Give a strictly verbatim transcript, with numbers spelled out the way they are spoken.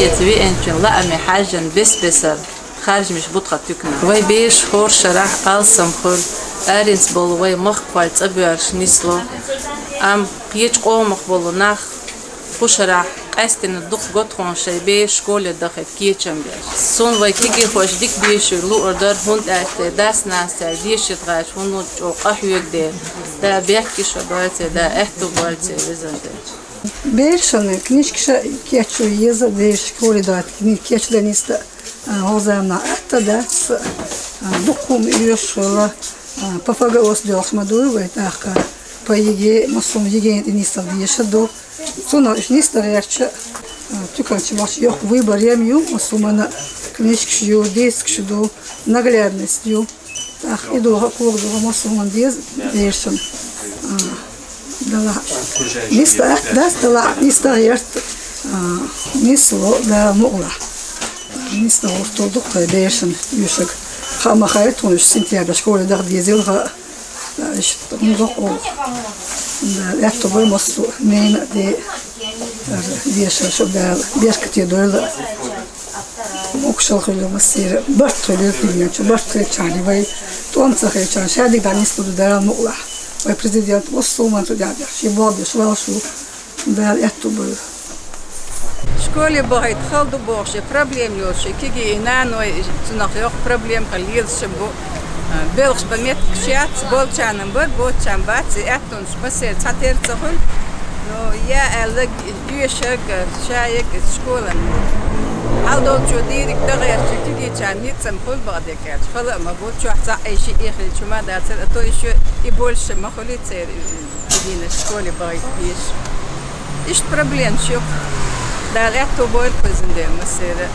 Эца веанчун лааме хьажжан бес-бесар харжамаш бу тха туьканах. Вай бераш хӀора шарахь алсам хуьлу, аренца болу вай махкахой цӀа боьрзуш нисло. Амма кхечу къомах болу нах кху шарахь къаьстина дукха го тхуна шайн бераш школе дахийта кечам беш. Суна вай кегийрхоша дика дешар луур дара, хӀунда аьлча дас-нанас цаьрга дешарца гӀерташ хӀунда чӀогӀа къахьоьгу дела. Да, бехке шо дойла церан, да, аьтту бойла церан, везан Дела. Берашна книжкаш кечъян еза, бераш школе дахийта книжкаш кечдан йиста, а, хӀокху заманахь атта дац, а, дукха хӀума оьшуш хилла, а, ПФГО-с доьлхуш ма дуй вай тӀаккха, ПЕГ, массо а ЕГЭ-н тӀе нислуш дезаш ду. Цунах уьш нислуш гӀерташ, а, туьканчу бахча йоккха выбор ю, массо а книжкаш ю, дискаш ду, наглядность ю. ТӀаккха и догӀа, кога догӀа массо а деза берашна. А, далахь. Нислуш атта дац, далахь, нислуш гӀерта, а, нисло, Дала мукъалахь. Нислуш гӀертар дукха берашна оьшург. Хаа ма хаьа тхуна уьш сентябрь школе даха дезийла хаа. Да, иштта хӀума доккха. Да, аьтту бой массо а, ненан а, ден а. Дешар шо Дала беркате дойла. Могушалла хуьлда массеран а, барт хуьлда кегийчу, барт хилчарна вай, тӀом ца хилчарна, шадерг дӀанислур ду Дала мукъалахь. Вай президент массо а тӀехь деш, шен болх беш валлалц шу, Дала аьтту бойла. Школе бахийта хала ду бохуш, и проблема йолуш, и кегий, и наной, и цунах йоккха проблема хила лелаш бу. А, белхаш бан меттигаш яц, болчарна бара, боцчарна бац, и аьтту Шуна массеран цхьатерра ца хуьлу, но я аьлла, доьшург, шайиг школан. Хьал долчо дийриг дагӀерчу кегийчарна ницкъ ма хуьлу бакъдерг аьлча. Хала а ма бу, чохь цхьаъ и шиъ хилча хӀума дацара, а то ещё и больше ма хуьлий церан кегийнаш школе бахийта безаш. Иштта проблемаш ю-кх. Дала аьтту бойла кхузахь ден массеран.